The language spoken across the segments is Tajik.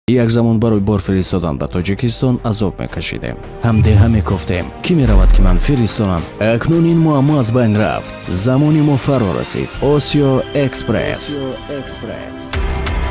Як замон барои бор фиристодан ба Тоҷикистон азоб мекашидем, ҳамдеҳа мекофтем, кӣ меравад, ки ман фиристонам. Акнун ин муаммо аз байн рафт. Замони мо фаро расид. Осиё Экспресс.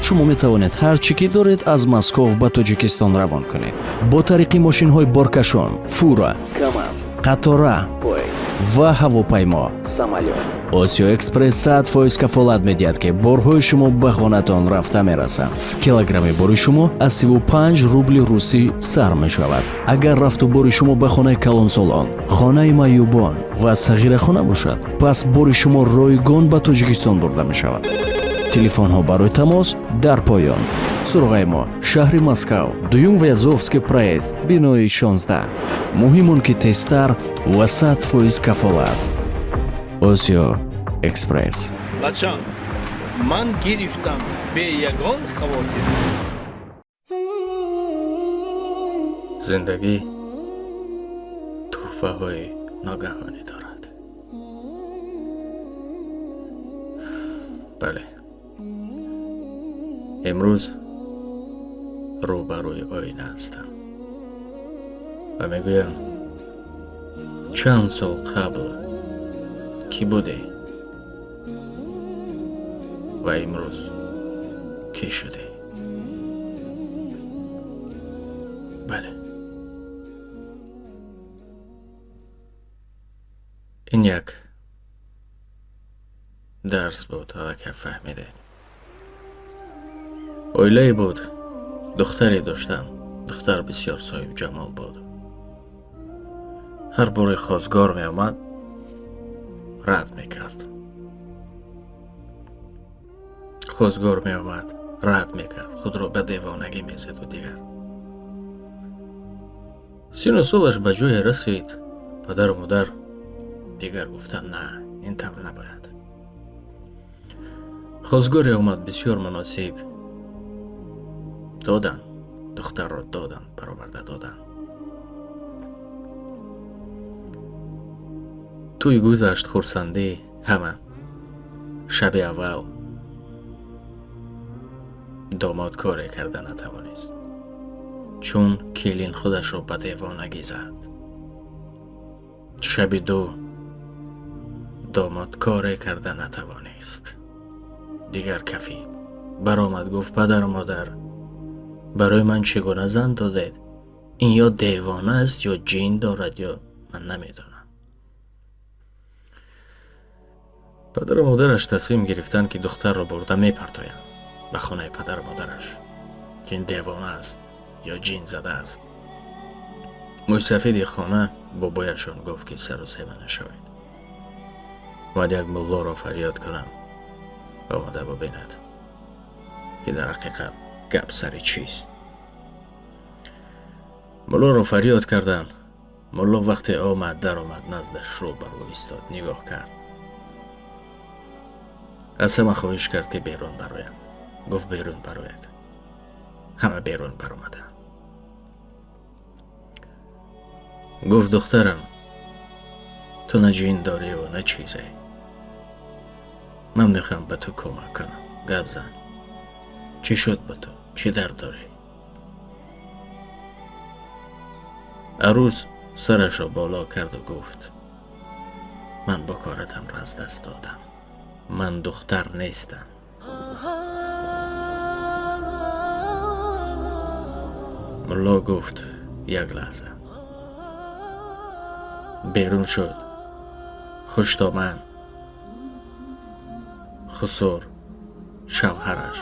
Шумо метавонед ҳар чӣ ки доред, аз Москов ба Тоҷикистон равон кунед бо тариқи мошинҳои боркашон, фура, қатора ва ҳавопаймо. Осиё Экспресс 100% кафолат медиҳад, ки борҳои шумо ба хонатон рафта мерасанд. Килограмми бори шумо аз 35 рубли русӣ сар мешавад. Агар рафту бори шумо ба хонаи калонсолон, хонаи маъюбон ва сағирахона бошад, пас бори шумо ройгон ба Тоҷикистон бурда мешавад. Телефонҳо барои тамос дар поён. Суроғаи мо: шаҳри Москав, Дуюм Вязовский проезд, бинои 16. Муҳим он, ки тезтар ва 100% кафолат. Осиё Экспресс. Бачам, ман гирифтам бе ягон хавотир. Зиндагӣ тӯҳфаҳои ногаҳонӣ дорад. Бале, имрӯз рӯбарӯи оина ҳастам ва мегӯям: чанд сол қабл кӣ будӣ ва имрӯз кӣ шудӣ? Бале, ин як дарс буд, аллакай фаҳмидед. Оилае буд, духтаре доштам. Духтар бисёр соҳибҷамол буд. Ҳар боре хостгор меомад, рад мекард. Хостгор меомад, рад мекард, худро ба девонагӣ мезаду дигар. Сину солаш ба ҷое расид, падару модар дигар гуфтанд: на, ин тавр набояд. Хостгоре омад бисёр муносиб. Доданд, духтарро доданд, бароварда доданд. Тӯй гузашт, хурсандӣ ҳама. Шаби аввал домод коре карда натавонист, чун келин худашро ба девонагӣ зад. Шаби ду домод коре карда натавонист, дигар кафид. Баромад, гуфт: падару модар, барои ман чӣ гуна зан додед? Ин ё девона аст, ё ҷин дорад, ё ман намедонам. Падару модараш тасмим гирифтанд, ки духтарро бурда мепартоянд ба хонаи падару модараш, ки ин девона аст ё ҷин зада аст. Мӯйсафеди хона бобояшон гуфт, ки сару сема нашавед, бояд як муллоро фарёд кунам, омада бубинад, ки дар ҳақиқат гап сари чист. Муллоро фарёд карданд. Мулло вақте омад, даромад, наздаш рӯбарӯ истод, нигоҳ кард, аз ҳама хоҳиш кард, ки берун бароянд. Гуфт: берун барояд. Ҳама берун баромаданд. Гуфт: духтарам, ту на ҷин дорию на чизе, ман мехоҳам ба ту кӯмак кунам. Гап зан, чӣ шуд ба ту, чӣ дард дорӣ? Арӯс сарашро боло карду гуфт: ман бакоратамро аз даст додам, ман духтар нестам. Мулло гуфт: як лаҳза. Берун шуд. Хуштоман, хусур, шавҳараш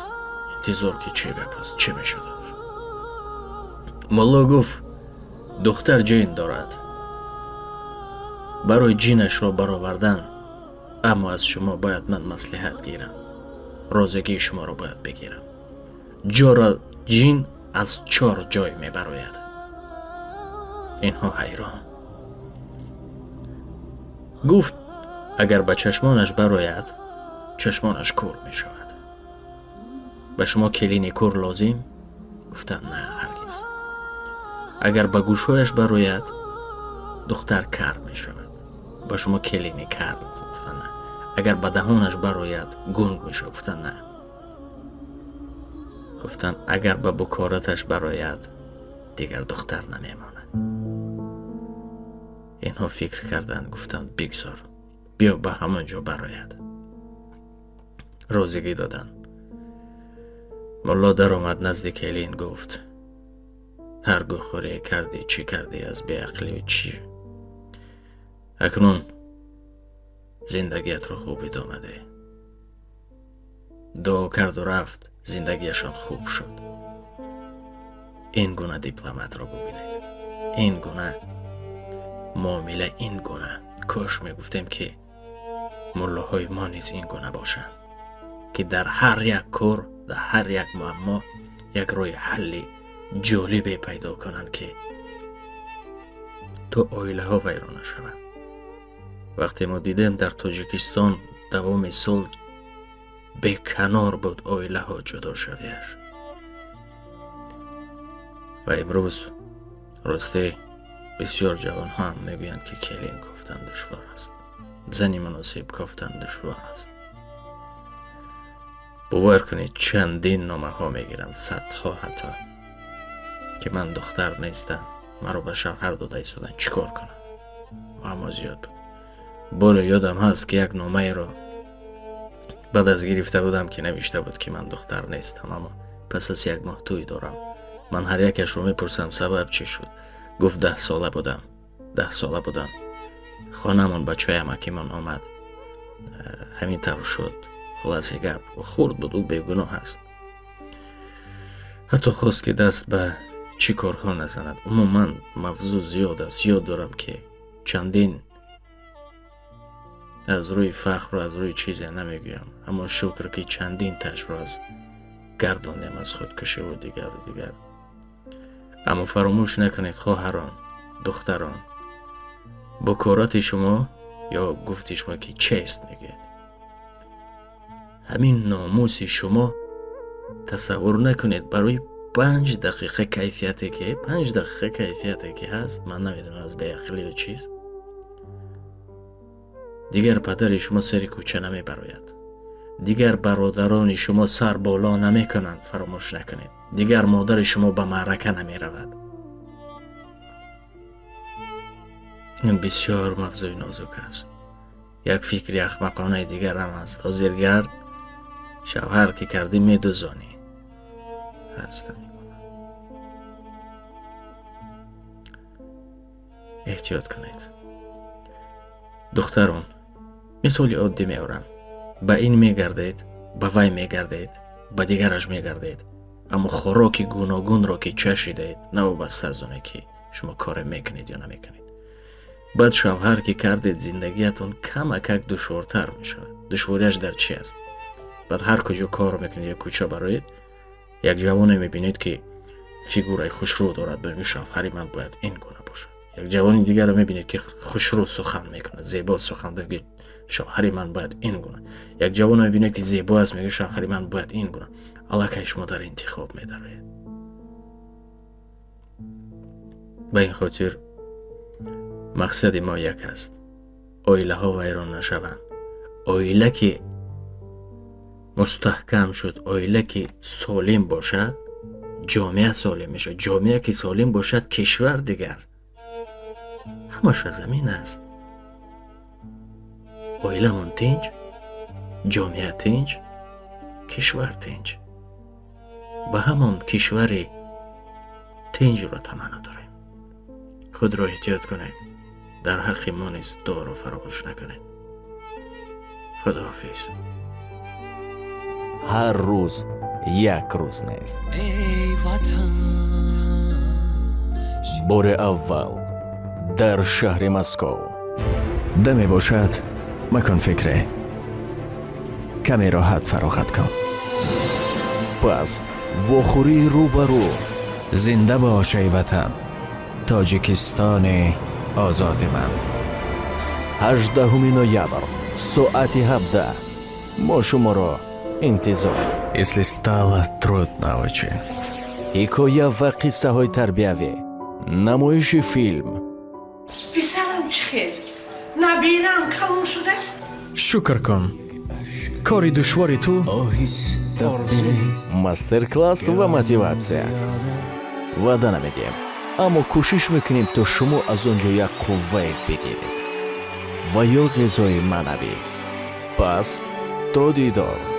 интизор, ки чӣ гап аст, чӣ мешуд. Мулло гуфт: духтар ҷин дорад, барои ҷинашро баровардан аммо аз шумо бояд ман маслиҳат гирам, розигии шуморо бояд бигирам. Ҷора ҷин аз чор ҷой мебарояд. Инҳо ҳайрон. Гуфт: агар ба чашмонаш барояд, чашмонаш кур мешавад. Ба шумо келини кур лозим? Гуфтанд: на, ҳаргиз. Агар ба гӯшҳояш барояд, духтар кар мешавад. Ба шумо келини кар? Гуфтанд: на. Агар ба даҳонаш барояд, гунг мешавад. Гуфтанд: на. Гуфтанд, агар ба букораташ барояд, дигар духтар намемонад. Инҳо фикр карданд, гуфтанд, бигзор, биё ба ҳамон ҷо барояд. Розигӣ доданд. Мулло даромад назди келин, гуфт, ҳар гӯхӯрие кардӣ, чӣ кардӣ аз беақлию чӣ? Акнун зиндагиятро хуб идома деҳ. Дуо карду рафт, зиндагиашон хуб шуд. Ин гуна дипломатро бубинед, ин гуна муомила, ин гуна. Кош мегуфтем, ки муллоҳои мо низ ин гуна бошанд, ки дар ҳар як кор, дар ҳар як муаммо як роҳи ҳалли ҷолибе пайдо кунанд, ки то оилаҳо вайрон нашаванд. Вақте мо дидем дар Тоҷикистон давоми сол беканор буд оилаҳо ҷудошавиаш. Ва имрӯз росте бисёр ҷавонҳо ҳам мегӯянд, ки келин кофтан душвор аст, зани муносиб кофтан душвор аст. Бовар кунед, чандин номаҳо мегирам, садҳо ҳатто, ки ман духтар нестам, маро ба шавҳар дода истоданд, чӣ кор кунам? Муаммо зиёд буд. Боре ёдам ҳаст, ки як номаеро баъд аз гирифта будам, ки навишта буд, ки ман духтар нестам, аммо пас аз як моҳ тӯй дорам. Ман ҳар якашро мепурсам, сабаб чӣ шуд? Гуфт, 10 сола будам, 10 сола будам, хонамон ба чой амакимон омад, ҳамин тавр шуд. Хулоси гап, хурд буд, ӯ бегуноҳ аст. Ҳатто хост, ки даст ба чӣ корҳо назанад. Умуман мавзӯъ зиёд аст. Ёд дорам, ки чандин, аз рӯи фахру аз рӯи чизе намегӯям, аммо шукр, ки чандин ташро аз гардондем аз худкушиву дигару дигар. Аммо фаромӯш накунед, хоҳарон, духтарон, букорати шумо ё гуфти шумо, ки честь мегӯяд, ҳамин номуси шумо, тасаввур накунед, барои 5 дақиқа кайфияте ки 5 дақиқа кайфияте ки ҳаст, ман намедонам, аз беақлию чиз, дигар падари шумо сари кӯча намебарояд, дигар бародарони шумо сар боло намекунанд. Фаромӯш накунед, дигар модари шумо ба маърака намеравад. Ин бисёр мавзӯи нозук аст. Як фикри ахмақонаи дигарам аст. Ҳозир гард, шавҳар ки кардӣ, медузонӣ. Ҳастам. Эҳтиёт кунед, духтарон. Мисоли оддӣ меорам: ба ин мегардед, ба вай мегардед, ба дигараш мегардед, аммо хӯроки гуногунро ки чашидаед, навобаста аз оне ки шумо коре мекунед ё намекунед, баъд шавҳар ки кардед, зиндагиятон камакак душвортар мешавад. Душвориаш дар чи аст? Баъд ҳар куҷо кор мекунед ё кӯча бароед, як ҷавоне мебинед, ки фигураи хушрӯ дорад, мегӯ, шавҳари ман бояд ин гуна бошад. Як ҷавони дигарро мебинед, ки хушрӯ сухан мекунад, зебо сухан мегӯяд, шавҳари ман бояд ин гуна. Як ҷавоне мебинед, ки зебо аст, мегӯяд, шавҳари ман бояд ин гуна. Аллакай шумо дар интихоб медароед. Ба ин хотир мақсади мо як аст: оилаҳо вайрон нашаванд. Оила ки мустаҳкам шуд, оила ки солим бошад, ҷомеа солим мешавад. Ҷомеа ки солим бошад, кишвар дигар. Ҳамаш аз замин аст. Оиламон тинҷ, ҷомеа тинҷ, кишвар тинҷ. Ба ҳамон кишвари тинҷро таманно дорем. Худро эҳтиёт кунед, дар ҳаққи мо низ дуоро фаромӯш накунед. Худоҳофиз. Ҳар рӯз як рӯз нест. Бори аввал дар шаҳри Москов даме бошад, макун фикре, каме роҳат фароғат кун. Пас вохӯрии рӯ ба рӯ. Зинда бош, эй Ватан, Тоҷикистони озоди ман. 18 ноябр, соати 17 мо шуморо интизор. Если стало трудно очень. Ҳикоя ва қиссаҳои тарбиявӣ, намоиши филм. Писарам чӣ хел, набирам калон шудааст? Шукр кун, кори душвори ту. Оҳиста. Орзу. Мастер-класс ва мотиватсия ваъда намедиҳем, аммо кӯшиш мекунем, то шумо аз он ҷо як қуввае бигиред ва ё ғизои маънавӣ. Пас то дидор.